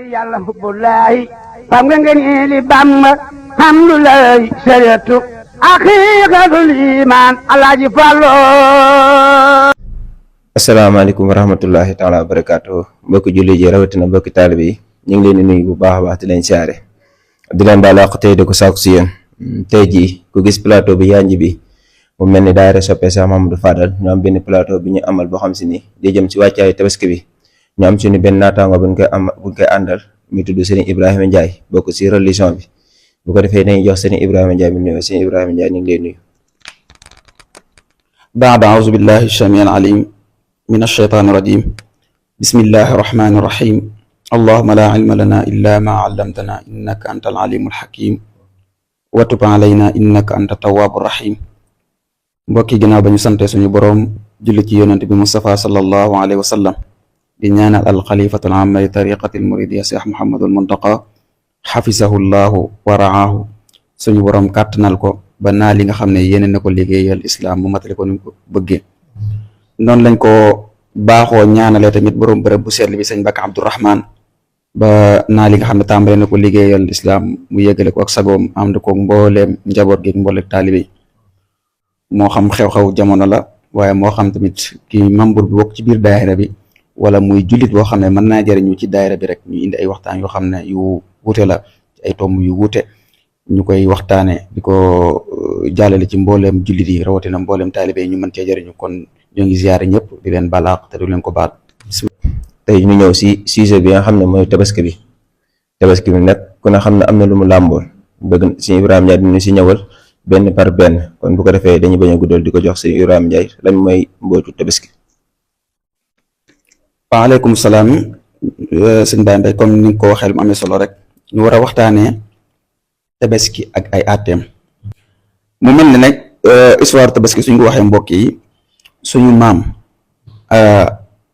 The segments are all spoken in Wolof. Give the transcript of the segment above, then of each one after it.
yàlla hubbulaay fam nga ngeen li Bamba hamdulaay sariyatu haqiqatul iman alaaji Fallu. asalaamaaleykum wa rahmatullahi taala wa barakaatu mbokki julli ji rawatina mbokki taalibe yi ñu ngi leen di nuyu bu baax a baax di leen siyaare di leen baal àq tey di ko sàkku si yéen tey jii ku gis plateau bi yanj bi mu mel ni daayira soppe Cheikh Mamadou Fadal ñu am benn plateau bi ñu amal boo xam si ni di jëm si wàccaayu tabaski bi ñu am suñu benn naataango buñ koy àndal mi tudd Serigne Ibrahima Ndiaye bokk si religion bi bu ko defee dañuy jox Serigne Ibrahima Ndiaye bi nuyu Serigne Ibrahima Ndiaye ñu ngi lay nuyu. baada auzu billahi samiil alim min ash-shaytaani rajiim bismillahi rahmaani rahiim allahumma laa ilma lanaa illaa maa allamtanaa innaka antal aliimul hakiim wa tub alaynaa innaka anta tawwaabu rahiim. mbokki ginnaaw ba ñu sante suñu boroom julli ci yonent bi Mustafa sallallahu alayhi wa sallam di ñaanal al xalifatul aam li tariqatil muridiyya Cheikh Mouhamadul Muntaqa xafisahu llahu wa raahu suñu boroom kàttanal ko ba naa li nga xam ne yéene na ko liggéeyal islam mu matale ko ni ko bëggee. noonu lañ ko baaxoo ñaanale tamit boroom bërëb bu sell bi sëñ Bakka Abdourahman ba naa li nga xam ne tàmbale na ko liggéeyal islam mu yëgale ko ak sagoom am na ko mbooleem njaboot gi mbooleem taalibe yi moo xam xew-xew jamono la waaye moo xam tamit ki membre bi bokk ci biir daayira bi wala muy jullit boo xam ne mën naa jëriñu ci daayira bi rek ñu indi ay waxtaan yoo xam ne yu wuute la ci ay tomb yu wuute ñu koy waxtaane di ko jàllale ci mbooleem jullit yi rawatina mbooleem taalibe yi ñu mën cee jëriñu kon ñoo ngi ziyaare ñëpp di leen balaax te du leen ko baal. tey ñu ñëw si sujet bi nga xam ne mooy tabaski bi nag ku ne xam ne am na lu mu làmbool bëgg si Ibrahima Ndiaye dina si ñëwal benn par benn kon bu ko defee dañu bañ a guddal di ko jox si Ibrahima Ndiaye lan mooy mbootu tabaski. waaleykum salaam sëñ Baye Mbaye comme ni nga ko waxee mu amee solo rek ñu war a waxtaanee tabaski ak ay àtteem mu mel ne nag histoire tabaski suñ ko waxee mbokk yi suñu maam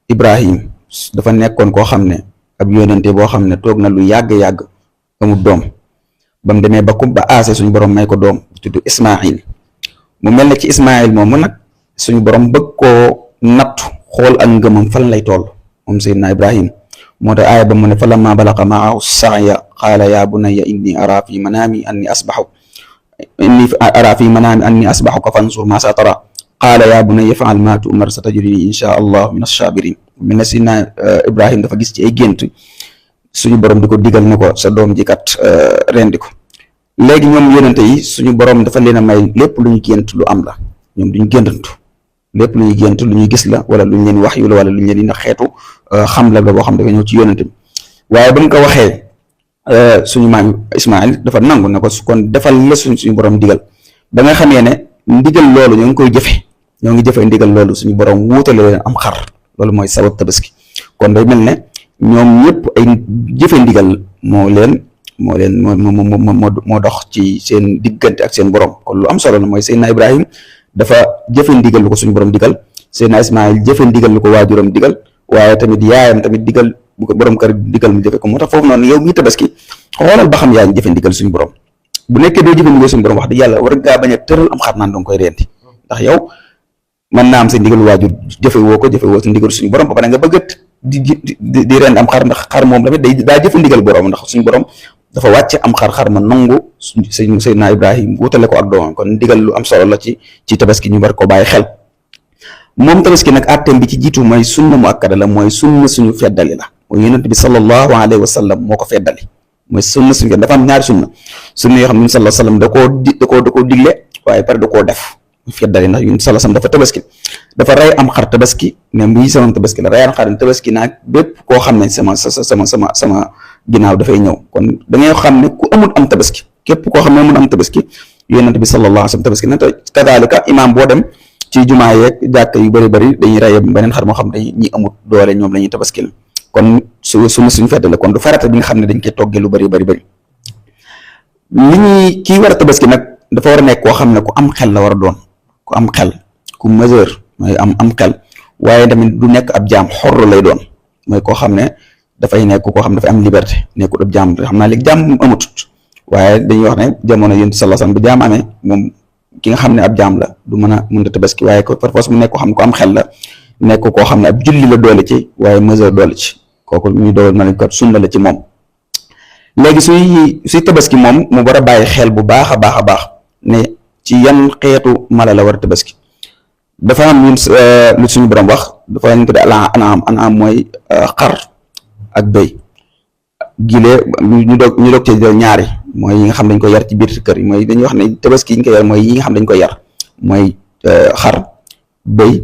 Ibrahim dafa nekkoon koo xam ne ab yónente boo xam ne toog na lu yàgg-yàgg amul doom ba mu demee ba aase suñu borom may ko doom tudd Ismaïl mu mel ne ci Ismaïl moomu nag suñu borom bëgg koo nattu xool ak ngëmam fan lay toll moom Seydina Ibrahim moo tax aaya ba mu ne fa lamma balaga maahu saaya qaala yaa bunayya inni araa fi manaami anni asbahuka fanzur maa saa tara qaala yaa bunayya fa'al maa tu'mar satajidunii inshaa Allah mina saabiriin mel ne Seydina Ibrahim dafa gis ci ay gént suñu borom di ko digal ne ko sa doom ji kat rendi ko léegi ñoom yonente yi suñu borom dafa leen a may lépp lu ñu gént lu am la ñoom duñu géntantu lépp lu ñuy gént lu ñuy gis la wala lu ñu leen wax yu la wala lu ñu leen di xeetu xam la boo xam dafa ñëw ci yonente bi waaye ba ñu ko waxee suñu maam Ismaïl dafa nangu ne ko kon defal la suñu borom digal ba nga xamee ne ndigal loolu ñoo ngi koy jëfe ñoo ngi jëfee ndigal loolu suñu borom wuutale leen am xar loolu mooy sabab tabaski kon day mel ne ñoom ñëpp ay jëfe ndigal moo dox ci seen diggante ak seen borom kon lu am solo la mooy Seydina Ibrahim dafa jëfe ndigal lu ko suñu borom digal Seydina Ismaïl jëfe ndigal lu ko waajuram digal waaye tamit yaayam tamit digal bu ko borom kër digal mu jëfe ko moo tax foofu noonu yow mii tabaski xoolal ba xam yaa ngi jëfe ndigal suñu borom bu nekkee doo jëfe ndigal suñu borom wax dëgg yàlla war ngaa bañ a tëral am xar naan danga koy reenti ndax yow mën naa am sa ndigal waajur jëfe woo sa ndigal suñu borom ba pare nga bëggat di rend am xar ndax xar moom tamit daa jëfe ndigal borom ndax suñu borom dafa wàcce am xar ma nangu Seydina Ibrahim wutale ko ak doomam kon ndigal lu am solo la ci tabaski ñu war ko bàyyi xel moom tabaski nag àtteem bi ci jiitu mooy sunna mu akkada la mooy sunna suñu feddali la mooy yonent bi sallallahu alayhi wa sallam moo ko feddali mooy sunna suñu dafa am ñaari sunna yoo xam ne sallallahu alayhi wa sallam da koo digle waaye pare da koo def feddali ndax yonent sallallahu alayhi wa sallam dafa tabaski dafa rey am xar tabaski ne mbii sama tabaski la reyaan xar tabaski naag bépp koo xam ne sama ginnaaw dafay ñëw kon da ngay xam ne ku amul am tabaski képp koo xam ne amul am tabaski yonent bi sallallahu alayhi wa sallam tabaski na te kadaalika imaam boo dem ci jumaa yeeg jàkk yu bëri dañuy rey beneen xar moo xam ne ñi amul doole ñoom la ñuy tabaski la kon suñu fedd la kon du farata bi nga xam ne dañ koy toggee lu bëri li ñuy kii war a tabaski nag dafa war a nekk koo xam ne ku am xel la war a doon ku am xel ku majeur mooy am xel waaye tamit du nekk ab jaam xorru lay doon mooy koo xam ne dafay nekk koo xam ne dafay am liberté nekkul ab jaam xam naa léegi jaam amut waaye dañuy wax ne jamono yonent sallallahu alayhi wasallam bu jaam amee moom ki nga xam ne ab jaam la du mën a tabaski waaye ko par force mu nekk koo xam ne ko am xel la nekk koo xam ne ab julli la doole ci waaye majeur doole ci kooku ñu dool na lañ ko sunna la ci moom léegi suy tabaski moom mu war a bàyyi xel bu baax a baax a baax ne ci yan xeetu mala la war a tabaski. dafa am lu suñu borom wax dafa ñu tudde anaam mooy xar ak bëy. gilee ñu doog ci ñaari mooy yi nga xam dañ koy yar ci biir kër yi mooy dañuy wax ne tabaski yi ñu koy yar mooy yi nga xam dañ koy yar mooy xar bëy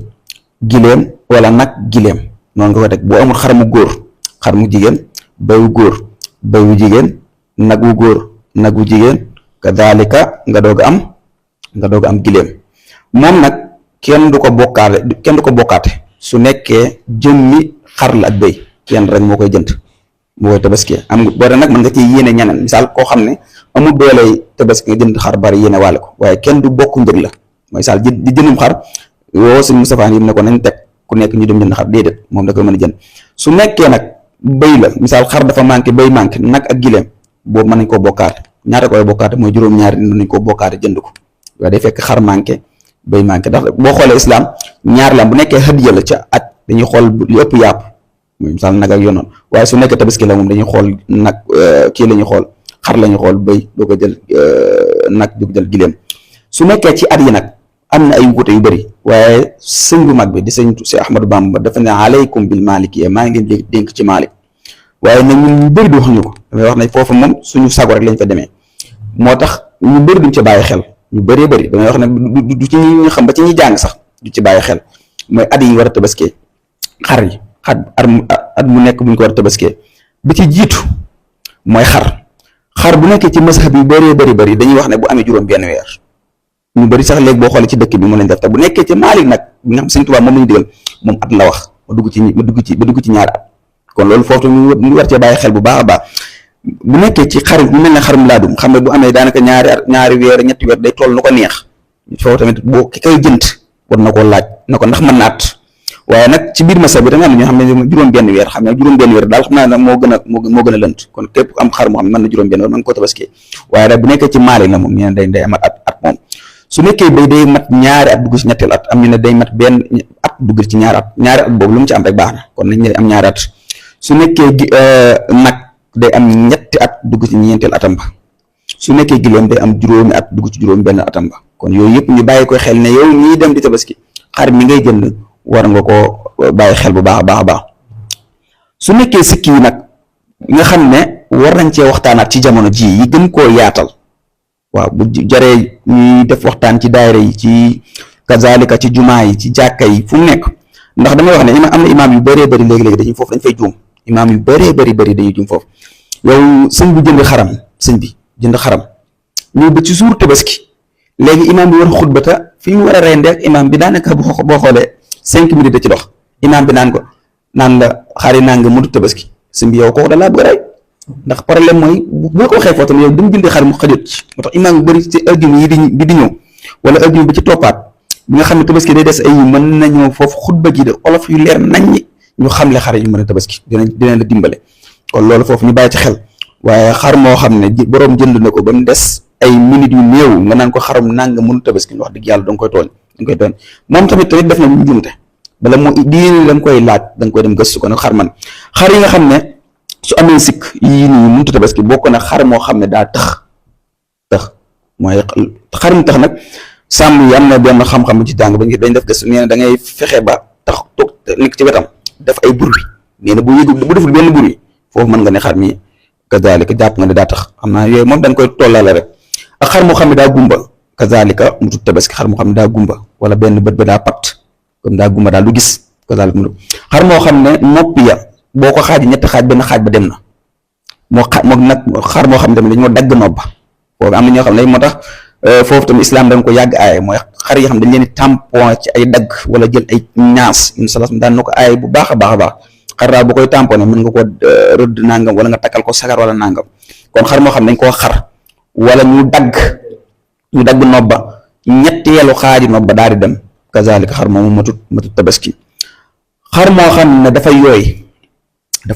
gileem wala nag gileem noonu nga ko teg boo amul xar mu góor xar mu jigéen bëy wu góor bëy wu jigéen nag wu góor nag wu jigéen kadaalika nga doog am gileem. moom nag kenn du ko bokkaate su nekkee jëmmi xar la ak bëy kenn rek moo koy jënd moo koy tabaski am nga boo nag mën nga ci yéene ñeneen misaal koo xam ne amul dooley tabaski nga jënd xar bari yéene wàlle ko waaye kenn du bokk njëg la mooy saal di jëndum xar woo sëñ Moustapha yi ne ko nañ teg ku nekk ñu dem jënd xar déedéet moom da koy mën a jënd. su nekkee nag bëy la misaal xar dafa manqué bëy manqué nag ak gileem boobu mën nañ koo bokkaate ñaata koy bokkaate mooy juróom-ñaari mën nañ koo bokkaate jënd ko waaye day fekk xar manqué bëy manqué ndax boo xoolee islam ñaar la bu nekkee hadiya la ca at dañuy xool li ëpp yàpp mooy misaal nag ak yonoon waaye su nekkee tabaski la moom dañuy xool nag kii la ñuy xool xar la ñuy xool bëy doo ko jël nag du ko jël gileem. su nekkee ci at yi nag am na ay wuute yu bëri waaye sëñ bu mag bi di sëñ si Ahmadou Bamba dafa ne aleykum bil malikiyya maa ngi leen dénk ci Malik waaye nag ñun ñu bëri di wax ñu ko damay wax ne foofu moom suñu sago rek lañ fa demee moo tax ñu bëri duñ ci bàyyi xel ñu bëree bëri damay wax ne du ci ñi xam ba ci ñi jàng sax du ci bàyyi xel mooy at yi ñu war a tabaskee xar yi at mu nekk bu ñu ko war a tabaskee bi ci jiitu mooy xar bu nekkee ci mazhab yu bëree bëri dañuy wax ne bu amee juróom benn weer ñu bëri sax léegi boo xoolee ci dëkk bi mu lañ def te bu nekkee ci Maalik nag bi nga xam Sëñ Tuubaa moom la ñu digal moom at la wax ba dugg ci ñaari at kon loolu foofu ñu war cee bàyyi xel bu baax a baax bu nekkee ci xar bu mel ne xarum laadum xam ne bu amee daanaka ñaari weer ñetti weer day toll nu ko neex foofu tamit boo ki koy jënd war na koo laaj na ko ndax mën na at waaye nag ci biir masa bi tamit am na ñoo xam ne juróom benn weer xam ne juróom benn weer daal xam naa nag moo gën a lënt kon képp am xar moo xam ne mën na juróom benn weer mën nga koo tabaskee waaye nag bu nekkee ci Maalik la moom ñu ne day amat at moom su nekkee bay day mat ñaari at dugg ci ñetteel at am ñu ne day mat benn at dugg ci ñaari at boobu lu mu ci am rek baax na kon nañ ne am ñaari at su nekkee nag day am ñetti at dugg ci ñeenteel atam ba su nekkee gileem day am juróomi at dugg ci juróom benn atam ba kon yooyu yëpp ñu bàyyi ko xel ne yow ñii dem di tabaski xar mi ngay jënd war nga koo bàyyi xel bu baax a baax a baax su nekkee sikki yi nag nga xam ne war nañ cee waxtaanaat ci jamono ji yi gën koo yaatal waaw bu jaree ñuy def waxtaan ci daayira yi ci kazalika ci jumaa yi ci jàkka yi fu mu nekk ndax damay wax ne am na imaam yu bëree bëri léegi-léegi dañuy foofu dañ fay juum imaam yu bëree bëri dañuy juum foofu yow sëñ bi jënd xaram ñëw ba ci suur tabaski léegi imaam bi war a xutba ta fi mu war a rende ak imaam bi daanaka boo xoolee 5 minutes da ci dox imaam bi naan la xari naa nga mënut tabaski sëñ bi yow kooku da laa bëgg a rey ndax problème mooy boo ko waxee foofu tamit yow dama jëndee xar mu xajut ci moo tax imaam yu bëri ci aljuma yi di ñëw wala aljuma bi ci toppaat bi nga xam ne tabaski day des ay yi mën nañoo foofu xutba ji de olof yu leer naññi ñu xamle xar yu mën a tabaski dinañ la dimbale kon loolu foofu ñu bàyyi ci xel waaye xar moo xam ne boroom jënd na ko ba mu des ay minutes yu néew nga naan ko xarum nanga mënu tabaski wax dëgg yàlla danga koy tooñ moom tamit def na lu njumte bala moo diine la nga koy laaj da nga koy dem gëstu ko nag xar man xar yi nga xam ne su amee sikk yii nii mënut tabaski bokk na xar moo xam ne daa tëx mooy xar mu tax nag sàmm yi am na benn xam-xam ci jàng ba dañ def gëstu nee na da ngay fexe ba tax toog nekk ci wetam def ay bruit nee na bu deful benn bruit foofu mën nga ne xar mi kazalika jàpp nga ne daa tax xam naa yooyu moom dañ koy tollale rek ak xar moo xam ne daa gumba kazalika mu tut tabaski xar moo xam ne daa gumba wala benn bët ba daa pat comme daa gumba daal du gis kazalika mu xar moo xam ne nopp ya boo ko xaaji ñetti xaaj benn xaaj ba dem na moom nag xar moo xam ne tamit dañoo dagg nobba foofu am na ñoo xam ne moo tax foofu tamit islam dañ ko yàgg aaye mooy xar yi xam dañ leen di tampon ci ay dagg wala jël ay ñaas ñun salas daan na ko aaye bu baax a baax a baax xar daal bu koy tamponné mën nga ko rëdd nangam wala nga takkal ko sagar wala nangam kon xar moo xam dañ koo xar wala ñu dagg nobba ñetteelu xaaji nobba daal di dem kazalika xar moomu matut tabaski xar moo xam ne dafa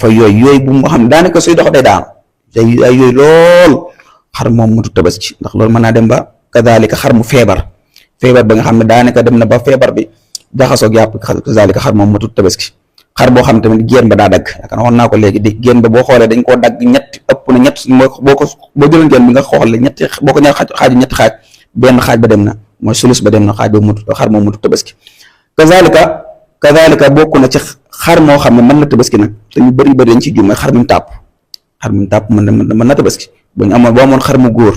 yooy bu mu xam daanaka suy dox day daanu day yooy lool xar moom matut tabaski ndax loolu mën naa dem ba kazalika xar mu feebar ba nga xam ne daanaka dem na ba feebar bi jaxasoog yàpp kazalika xar moom matut tabaski xar boo xam tamit génn ba daa dagg yaakaar naa waxoon naa ko léegi di génn ba boo xoolee dañ koo dagg ëpp topp na ñett mooy boo jëloon genn bi nga xool ñetti boo ko ñaar xaaju ñetti xaaj benn xaaj ba dem na mooy sulus ba dem na xaaj ba mutu xar moo mutu tabaski kazalika bokk na ci xar moo xam ne mën na tabaski nag te ñu bëri dañ ci jum mooy xar mi tàpp mën na tabaski boo amoon xar mu góor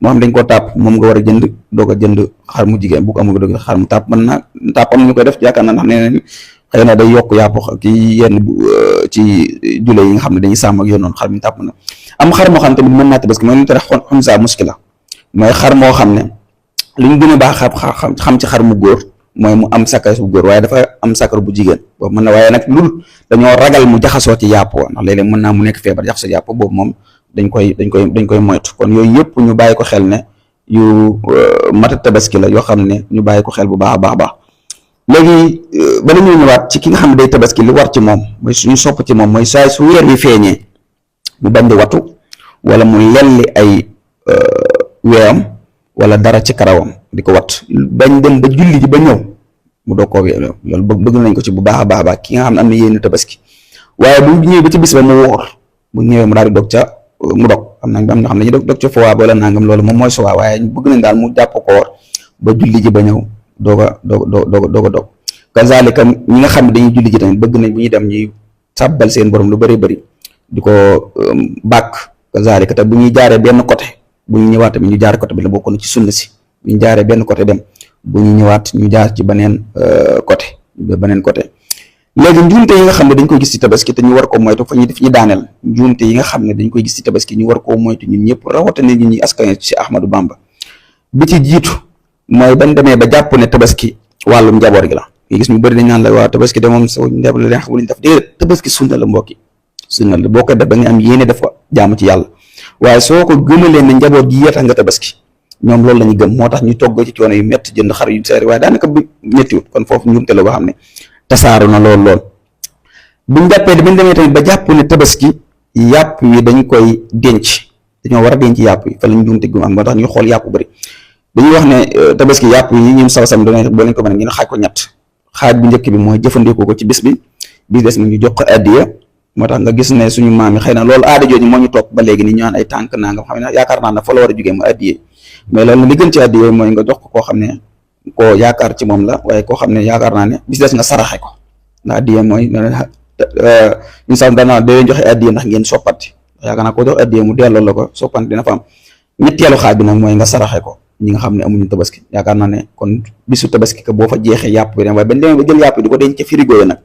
moo xam dañ koo tàpp moom nga war a jënd doog a jënd xar mu jigéen bu ko amul doog xar mu tàpp mën na tàpp am na ñu koy def yaakaar naa ndax nee nañ xëy na day yokk yàpp ki yenn ci jule yi nga xam ne dañuy sàmm ak yoon noonu xar mi tàpp na am xar moo xam ne tamit mën naa tabaski mooy lu ñu tere xunsa muskila mooy xar moo xam ne li ñu gën a baax xam ci xar mu góor mooy mu am sakar bu góor waaye dafa am sakar bu jigéen boobu mën na waaye nag lul dañoo ragal mu jaxasoo ci yàpp wa ndax léeg-léeg mën naa mu nekk feebar jaxasoo yàpp boobu moom dañ koy moytu kon yooyu yëpp ñu bàyyi ko xel ne yu mata tabaski la yoo xam ne ñu bàyyi ko xel bu baax a baax léegi bala ñuy ñëwaat ci ki nga xam ne day tabaski li war ci moom mooy suñu sopp ci moom mooy saa su weer wi feeñee mu bañ di watu wala mu lelli ay weewam wala dara ci karawam di ko wat bañ dem ba julli ji ba ñëw mu doog koo loolu bëgg nañ ko ci bu baax a baax ki nga xam ne am na yéen tabaski waaye bu ñëwee ba ci bis ba mu woor bu ñëwee mu daal di dog ca mu dog am ñoo xam ne dañuy dog ca fowa wala nangam loolu moom mooy suwaa waaye bëgg nañ daal mu jàpp koor ba julli ji ba ñëw doog a dog kazalika ñi nga xam ne dañuy julli ji tamit bëgg nañ bu ñuy dem ñuy sàbbal seen borom lu bëri di ko bàkk kazalika te bu ñuy jaaree benn côté bu ñu ñëwaat tamit ñu jaar côté bi la bokk na ci sunna si bu ñu jaaree benn côté dem bu ñu ñëwaat ñu jaar ci beneen côté léegi njuumte yi nga xam ne dañ koy gis ci tabaski te ñu war koo moytu fi ñu daaneel njuumte yi nga xam ne dañ koy gis ci tabaski ñu war koo moytu ñun ñëpp rawatina ñun ñi askan ci Ahmadou Bamba bi ci jiitu mooy bañ demee ba jàpp ne tabaski wàllum njaboot gi la nga gis ñu bëri dañ naan la waa tabaski de moom sa njaboot la xam luñ def déedéet tabaski sunna la mbokki sunna la boo ko def da nga am yéene def ko jaamu ci yàlla waaye soo ko gëmalee ne njaboot gi yee tax nga tabaski ñoom loolu la ñu gëm moo tax ñu togg ci coono yu métti jënd xar yu seeri waaye daanaka bu méttiwut kon foofu njuumte la boo xam ne tasaaru na lool buñ jàppee bañ demee tamit ba jàpp ne tabaski yàpp yi dañ koy denc dañoo war a denc yàpp yi fa lañ njuumte gu am moo tax ñu xool yàpp bëri dañuy wax ne tabaski yàpp yi ñun saw-sam doo lañ ko mën a ngeen xaaj ko ñett xaaj bu njëkk bi mooy jëfandikoo ko ci bis des mi ñu jox ko addiya moo tax nga gis ne suñu maam yi xëy na loolu aada jooju moo ñu topp ba léegi ni ñu naan ay tànk naa nga xam ne yaakaar naa ne fa la war a jógee mu addiyee mais loolu li gën ci addiyee mooy nga jox ko koo xam ne koo yaakaar ci moom la waaye koo xam ne yaakaar naa ne bis des nga saraxe ko ndax addiyee mooy ñun sax dana da joxe addiyee ndax ngeen soppati yaakaar naa koo jox addiyee mu delloo la ko soppante dina fa am ñetteelu xaaj bi nag mooy nga saraxe ko ñi nga xam ne amuñu tabaski yaakaar naa ne kon bisu tabaski ka boo fa jeexee yàpp bi dem waaye bañ demee ba jël yàpp yi di ko denc ca frigo yi nag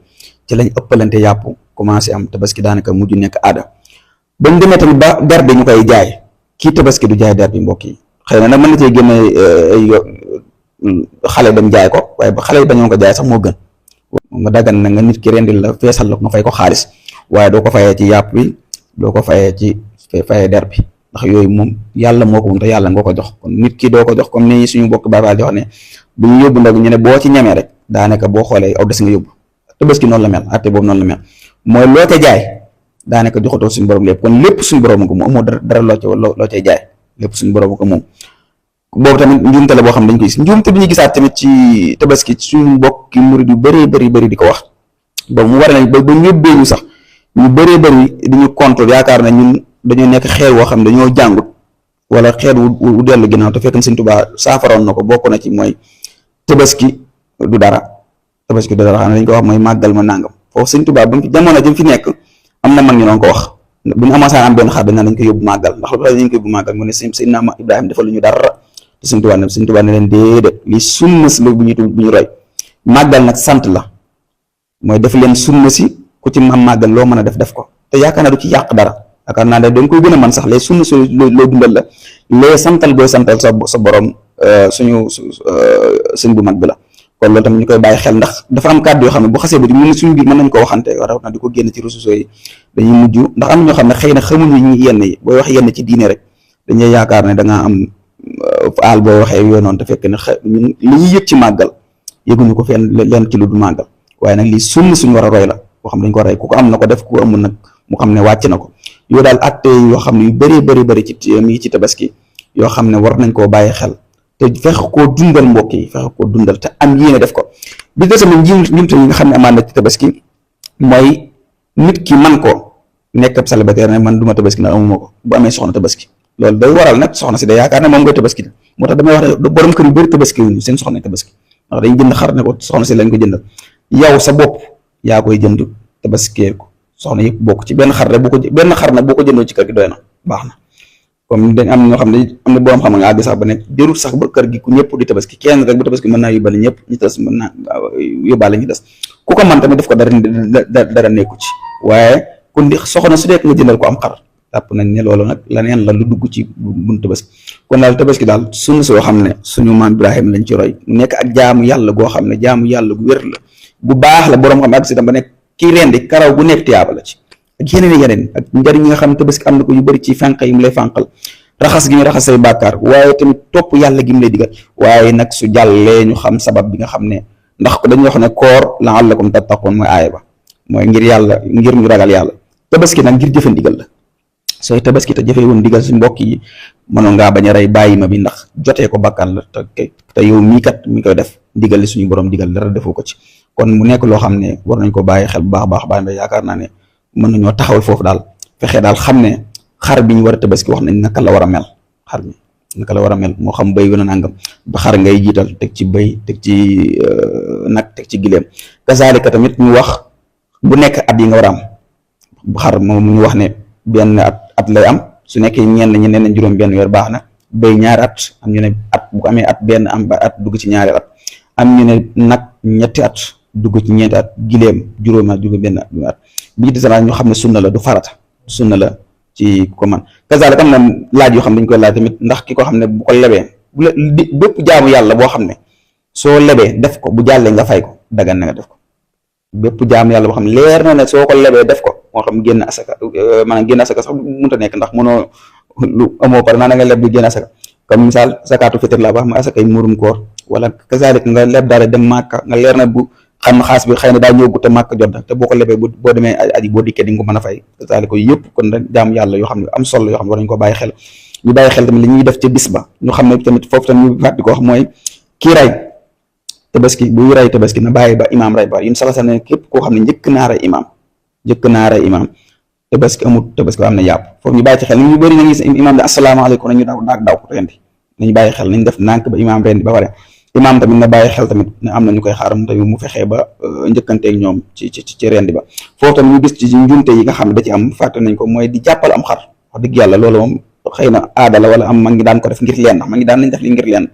ci lañ ëppalante yàpp commencé am tabaski daanaka mujj nekk aada bañ demee tamit ba der bi ñu koy jaay kii tabaski du jaay der bi mbokk yi xëy na nag mën na cee génne xale dem jaay ko waaye ba xale yi bañoon ko jaay sax moo gën nga daggan na nga nit ki rendil la feesal la nga fay ko xaalis waaye doo ko fayee ci yàpp bi doo ko fayee ci fayee der bi ndax yooyu moom yàlla moo ko moom te yàlla nga ko jox kon nit ki doo ko jox comme ni suñu bokk baabaal di wax ne bu ñu yóbbu ndog ñu ne boo ci ñemee rek daanaka boo xoolee aw des nga yóbbu tabaski noonu la mel atte boobu noonu la mel mooy loo ca jaay daanaka joxatoo suñu borom lépp kon lépp suñu borom ko moom amoo dara loo cay jaay lépp suñu borom ko moom boobu tamit njuumte la boo xam dañ koy gis njuumte bi ñu gisaat tamit ci tabaski suñu mbokki murid yu bëri di ko wax ba mu war nañ ba ñëbbee ñu sax ñu bëri di ñu contrôle yaakaar na ñun dañoo nekk xeer woo xam ne dañoo jàngut wala xeer wu dellu ginnaaw te fekk Sëñ Tuubaa saafaroon na ko bokk na ci mooy tabaski du dara xam ne dañ ko wax mooy màggal ma nangam foofu Sëñ Tuubaa ba jamono jëm fi nekk am na mag ñu doon ko wax bu ñu amasaan am benn xar dañ dañ ko yóbbu màggal ndax lu tax dañ ko yóbbu màggal mu ne Seydina Ibrahima defal lu ñu dara te Sëñ Tuubaa ne leen déedéet li sunna si la bu ñu roy màggal nag sant la mooy def leen sunna si ku ci am màggal loo mën a def ko te yaakaar naa du ci yàq dara yaakaar naa ne dañ koy gën a mën sax les sunna si loo dundal la les santal booy santal sa borom suñu sëñ bu mag bi la kon loolu tamit ñu koy bàyyi xel ndax dafa am kàddu yoo xam ne bu xasee ba di mën suñu biir mën nañ ko waxante raw na di ko génn ci réseaux sociaux yi dañuy mujj ndax am na ñoo xam ne xëy na xamuñu ñu yenn yi booy wax yenn ci diine rek dañuy yaakaar ne da ngaa am aal boo waxee yoo noonu te fekk ne ñun li ñuy yëg ci màggal yëguñu ko fenn leen ci lu du màggal waaye nag lii sunna suñu war a roy la boo xam dañ ko roy ku ko am na ko def ku ko amul nag mu xam ne wàcc na ko yoo daal atte yoo xam ne yu bëri ci mi ngi ci tabaski yoo xam ne war nañ koo bàyyi xel te fexe koo dundal mbokk yi fexe koo dundal te am yéene def ko bi des tamit njumte yi nga xam ne amaan na ci tabaski mooy nit ki man ko nekk ab célibataire ne man du ma tabaski ndax amuma ko bu amee soxna tabaski loolu day waral nag soxna si day yaakaar ne moom ngay tabaski moo tax damay wax ne borom kër yu bëri tabaski wuñu seen soxna tabaski ndax dañuy jënd xar ne ko soxna si lañ ko jëndal yow sa bopp yaa koy jënd tabaskee ko soxna yëpp bokk ci benn xar rek benn xar nag boo ko jëndoo ci kër gi doy na baax na comme dañ am ñoo xam ne am na borom xam nga àgg sax ba nekk jërul sax ba kër gi ku ñëpp di tabaski kenn rek bu tabaski mën naa yóbbaale ñëpp ñu des mën naa yóbbaale ñu des ku ko man tamit def ko dara nekku ci waaye ku ndi soxna su nekk nga jëndal ko am xar jàpp nañ ne loolu nag leneen la lu dugg ci buntu tabaski kon daal tabaski daal suñu soo xam ne suñu maam Ibrahima lañ ci roy mu nekk ak jaamu yàlla goo xam ne jaamu yàlla gu wér la bu baax la borom xam ne ak si tam ba nekk kii rendi karaw gu nekk tiyaaba la ci ak yeneen ak njëriñ yi nga xam ne tabaski am na ko yu bëri ci fànq yi mu lay fànqal raxas gi mu raxas say bàkkaar waaye tamit topp yàlla gi mu lay digal waaye nag su jàllee ñu xam sabab bi nga xam ne ndax dañuy wax ne koor la'allakum tattaqun mooy aaya ba mooy ngir yàlla ngir ñu ragal yàlla tabaski nag ngir jëfe ndigal la sooy tabaski te jëfee woon ndigal si mbokk yi mënoon ngaa bañ a rey bàyyi ma bi ndax jotee ko bakkan la te yow mii kat mi koy def ndigal li suñu borom digal dara defoo ko ci kon mu nekk loo xam ne war nañ ko bàyyi xel bu baax baax ba yaakaar naa ne mën nañoo taxawal foofu daal fexe daal xam ne xar bi ñu war a tabaski wax nañ naka la war a mel xar mi naka la war a mel moo xam béy wala nangam ba xar ngay jiital teg ci béy teg ci nag teg ci gileem kazaalika tamit ñu wax bu nekk at yi nga war a am xar moom ñu wax ne benn at lay am su nekkee ñenn ñi nee nañ juróom benn weer baax na béy ñaari at am ñu ne at bu ko amee at benn am ba at dugg ci ñaari at am ñu ne nag ñetti at dugg ci ñeenti at gileem juróomi at dugg benn at bi ci des ñu xam ne sunna la du farata sunna la ci ko man kazaalika am na laaj yoo xam dañ koy laaj tamit ndax ki ko xam ne bu ko lebee bépp jaamu yàlla boo xam ne soo lebee def ko bu jàllee nga fay ko dagan na nga def ko bépp jaamu yàlla boo xam ne leer na ne soo ko lebee def ko moo xam génn asaka maanaam génn asaka sax mënut a nekk ndax mënoo lu amoo pare naa nga leb bi génn asaka comme misaal zakaatu fitr la ba xam asaka yi murum koor wala kazaalika nga leb dara dem màkka nga leer na bu xam xaas bi xëy na daa ñëw te màkk jot na te boo ko lebee boo demee aji boo dikkee di nga ko mën a fay kazaalika yëpp kon rek jaamu yàlla yoo xam ne am solo yoo xam ne war nañu ko bàyyi xel ñu bàyyi xel tamit li ñuy def ci bis ba ñu xam ne tamit foofu tamit ñu fàttali ko wax mooy kii ray tabaski buy ray tabaski na bàyyi ba imaam ray ba yun sax ne képp koo xam ne njëkk naa ray imaam tabaski amut tabaski am na yàpp foofu ñu bàyyi ci xel ñu bëri nañu gis imaam de asalaamaaleykum nañu daw rendi nañu bàyyi xel nañ def nànk ba imaam rendi ba pare imaam tamit na bàyyi xel tamit ne am na ñu koy xaaram tamit mu fexee ba njëkkanteeg ñoom ci rendi ba foofu tamit ñu gis ci njumte yi nga xam ne da ci am fàtte nañ ko mooy di jàppal am xar wax dëgg yàlla loolu moom xëy na aada la wala am ma ngi daan ko def ngir leen ndax ma ngi daan nañ def li ngir leen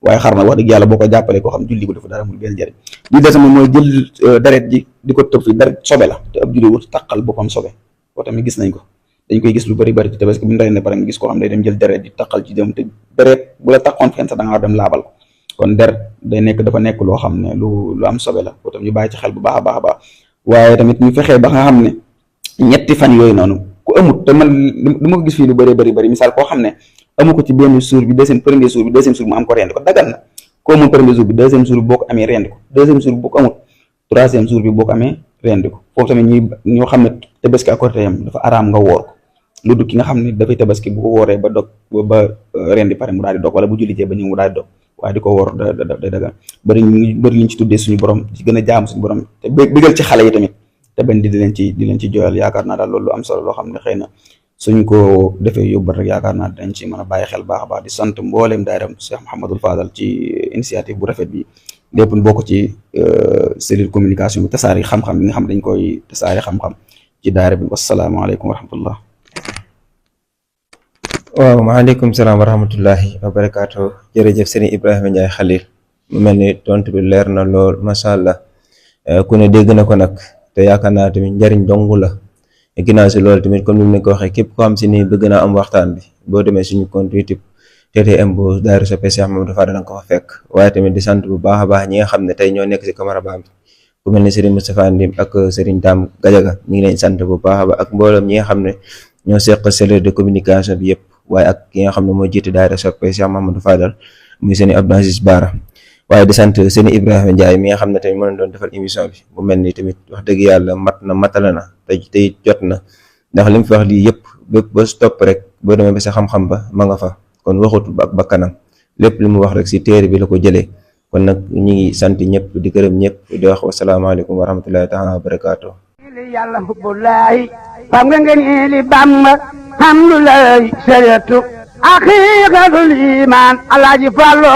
waaye xar na wax dëgg yàlla boo ko jàppalee koo xam julli ko dafa dara mul benn njëriñ li des tamit mooy jël deret ji di ko tëb fi deret sobe la te ab julli wut taqal boppam sobe boo tamit gis nañ ko dañ koy gis lu bëri ci tabaski bu ñu rey ne pare nga gis koo xam ne day dem jël deret di taqal ci dem te deret bu la taqoon fenn sax da nga war dem laabal ko kon deret dafa nekk loo xam ne lu am sobe la boo tam ñu bàyyi ci xel bu baax a baax waaye tamit ñu fexee ba nga xam ne ñetti fan yooyu noonu ku amut te man du ma ko gis fii lu bëri misaal koo xam ne amu ko ci benn jour bi premier jour bi deuxième jour mu am ko rendi ko dagan na ko amul premier jour bi deuxième jour bi boo ko amee rendi ko deuxième jour bi boo ko amul troisième jour bi boo ko amee rendi ko foofu tamit ñoo xam ne tabaski ak Korité yam dafa araam nga woor ko lu dul ki nga xam ne dafay tabaski bu ko wooree ba dog ba rendi pare mu daal di dog wala bu jullijee ba ñëw mu daal di dog waaye di ko woor da dagan bëri liñ ci tuddee suñu borom ci gën a jaam suñu borom te bëggal ci xale yi tamit te bañ di leen ci joyal yaakaar naa daal loolu am solo loo xam ne xëy na suñ ko defee yóbbat rek yaakaar naa dañ ci mën a bàyyi xel baax a baax di sant mbooleem daayira Cheikh Mouhamadul Fadal ci initiative bu rafet bi lépp bokk ci cellule communication bi tasaari xam-xam bi nga xam dañ koy tasaari xam-xam ci daayira bi wasalaamaaleykum wa rahmatullah. waaw maaleykum salaam wa rahmatullahi wa barakaatu jërëjëf Serigne Ibrahima Ndiaye Khalil mu mel ni tontu bi leer na lool macha allah ku ne dégg na ko nag te yaakaar naa tamit njariñ dong la ginnaaw si loolu tamit comme ni mu ko waxee képp ko xam si ni bëgg naa am waxtaan bi boo demee suñu compte YouTube TTM bu Daara Soppe Cheikh Mamadou Fadal nga ko fa fekk waaye tamit di sant bu baax a baax ñi nga xam ne tey ñoo nekk si cameraman bi ku mel ni Serigne Moustapha Ndim ak Serigne Dame Gadiaga ñu ngi leen sant bu baax a baax ak mboolem ñi nga xam ne ñoo seq cellule de communication bi yëpp waaye ak ki nga xam ne moo jiite Daara Soppe Cheikh Mamadou Fadal muy Serigne Abdou Aziz Bara waaye di sant Serigne Ibrahima Ndiaye mi nga xam ne tamit mën na doon defal émission bi bu mel ni tamit wax dëgg yàlla matala na tey jot na ndax li mu fi wax lii yëpp bépp ba stop rek boo demee ba sa xam-xam ba ma nga fa kon waxut ak bakkanam lépp li mu wax rek si téere bi la ko jëlee kon nag ñu ngi sant ñëpp di gërëm ñëpp di wax wasalaamaaleykum wa rahmatullahi taala wa barakaatu. fam nga ngeen li Bamba hamdulaay sariyatu haqiqatul iman Alaaji Fallu